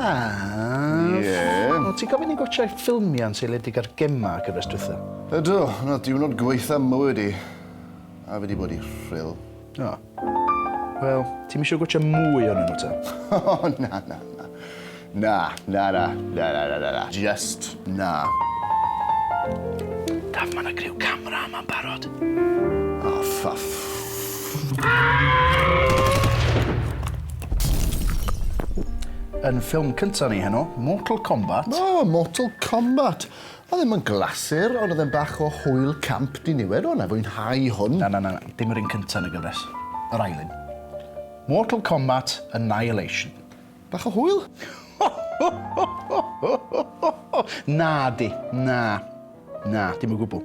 Daf. Ie? O, ti'n gofyn i gwatsiau ffilmiau yn seiliedig ar gemau cyfres dwytha? Ydw, hwnna diwrnod gwaetha mywyd i. A fi di bod i Rhyl. O. Wel, ti'm isio gwatsio mwy ohonyn nhw ta? O, na, na, na. Na, na, na, na, na, na, na, na. Just na. Daf, ma' 'na griw camera yma'n barod. O, ffa Yn ffilm cynta ni heno, Mortal Kombat. O, Mortal Kombat! Oedd ddim yn glasur, ond oedd e'n bach o hwyl camp diniwed. O, na i fwynhau hwn. Na, na, na, na, dim yr un cynta yn y gyfres. Yr ail un. Mortal Kombat Annihilation. Bach o hwyl? Na di, na. Na, dim o gwbl.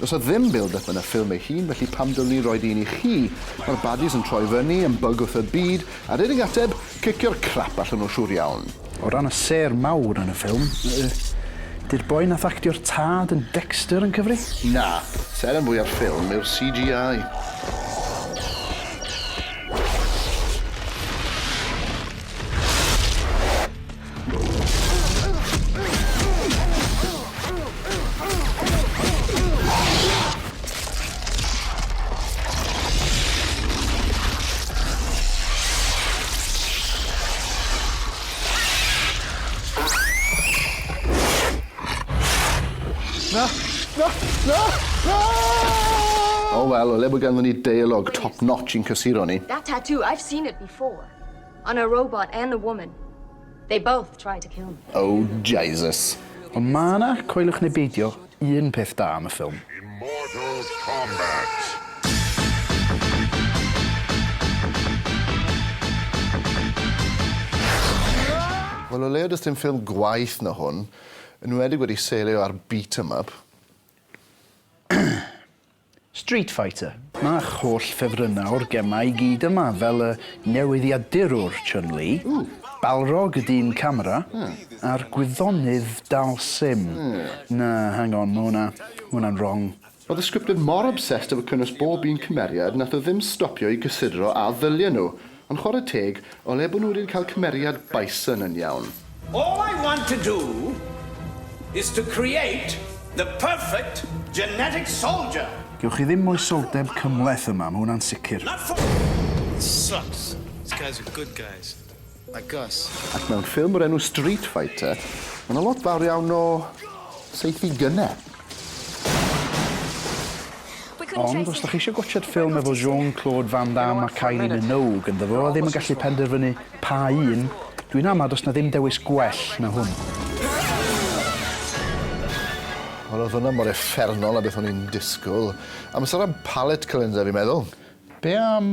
Does 'na ddim build-up yn y ffilm ei hun, felly pam dylwn i roid un i chi? Mae'r baddies yn troi fyny, yn bygwth y byd, a'r unig ateb, cicio'r crap allan nhw siŵr iawn. O ran y sêr mawr yn y ffilm, yy, 'di'r boi nath actio'r tad yn Dexter yn cyfri? Na, seren fwya'r ffilm yw'r CGI. Na! Na! Na! Na! O wel, o le bod ganddon ni deialog top notch i'n cysuro ni. That tattoo, I've seen it before. On a robot and a woman. They both tried to kill me. Oh Jesus. Ond ma' 'na, coeliwch neu beidio, un peth da am y ffilm. In Mortal Kombat. Wel o leia does dim ffilm gwaeth na hwn, yn enwedig wedi seilio ar beat 'em up. Street Fighter. Ma'ch holl ffefrynnau o'r gemau i gyd yma, fel y newyddiadurwr Chun-Li, Balrog y dyn camera, a'r gwyddonydd Dal Sim. Na, hang on, ma' hwnna, ma' hwnna'n wrong. Oedd y script yn mor obsessed efo cynnwys bob un cymeriad nath o ddim stopio i gysidro a ddylia nhw. Ond chwarae teg, o leia bod nhw wedi cael cymeriad Bison yn iawn. All I want to do is to create the perfect genetic soldier. Gewch chi ddim moesoldeb cymhleth yma, mae hwnna'n sicr. Not for Sucks. These guys are good guys. Like us. Ac mewn ffilm o'r enw Street Fighter, mae 'na lot fawr iawn o saethu gynnau. Ond os dach chi eisiau gwatsiad ffilm efo Jean-Claude Van Damme a Kylie Minogue ynddo fo a ddim yn gallu penderfynu pa un, dwi'n amau does 'na ddim dewis gwell na hwn. Wel oedd hwnna mor uffernol na beth o'n i'n disgwyl. Amser am palate cleanser fi'n meddwl. Be am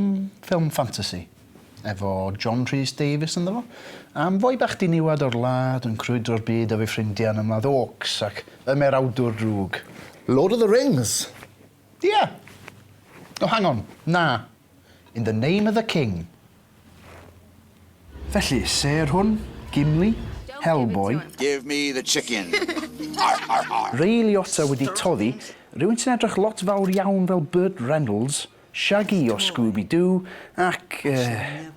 ffilm ffantasi? Efo John Rhys Davies ynddo fo? Am foi bach diniwad o'r wlad yn crwydro'r byd efo'i ffrindiau yn ymladd orcs ac ymerawdwr drwg. Lord of the Rings! Ie! Oh hang on, na. In the Name of the King. Felly, sêr hwn, Gimli, Hellboy. Give me the chicken. Arr, arr, arr. Ray Liotta wedi toddi, rhywun sy'n edrych lot fawr iawn fel Burt Reynolds, Shaggy o Scooby Doo ac yy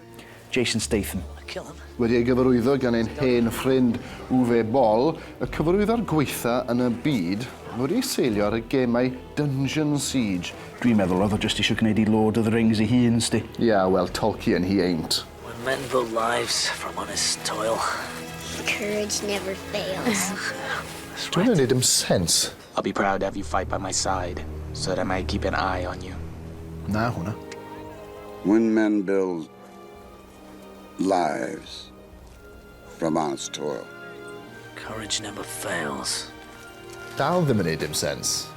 Jason Statham. Wedi ei gyfarwyddo gan ein hen ffrind Uwe Boll, y cyfarwyddwr gwaetha yn y byd, mae wedi ei seilio ar y gemau Dungeon Siege. Dwi'n meddwl oedd o jyst isio gwneud i Lord of the Rings ei hun, sdi. Yeah, well, Tolkien he ain't. When men build lives from honest toil. Courage never fails. Dwi'n neud dim sense. I'll be proud to have you fight by my side, so that I might keep an eye on you. Na hwnna. When men build lives from honest toil. Courage never fails. Dal ddim yn neud dim sense.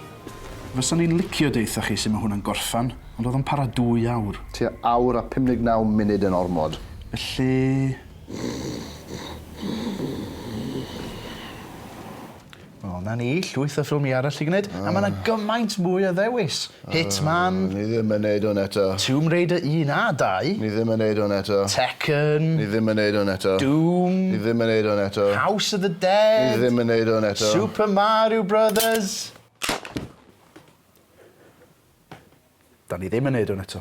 Fyswn i'n licio deutha chi sut mae hwnna'n gorffan, ond oedd o'n para dwy awr. Tua awr a 59 munud yn ormod. Felly... Wel, 'na ni, llwyth o ffilmiau arall i gwneud, a ma' 'na gymaint mwy o ddewis. Hitman. Ni ddim yn neud hwn eto. Tomb Raider 1 a 2. Ni ddim yn neud hwn eto. Tekken. Ni ddim yn neud hwn eto. Doom. Ni ddim yn neud hwn eto. House of the Dead. Ni ddim yn neud hwn eto. Super Mario Brothers. Da ni ddim yn neud hwn eto.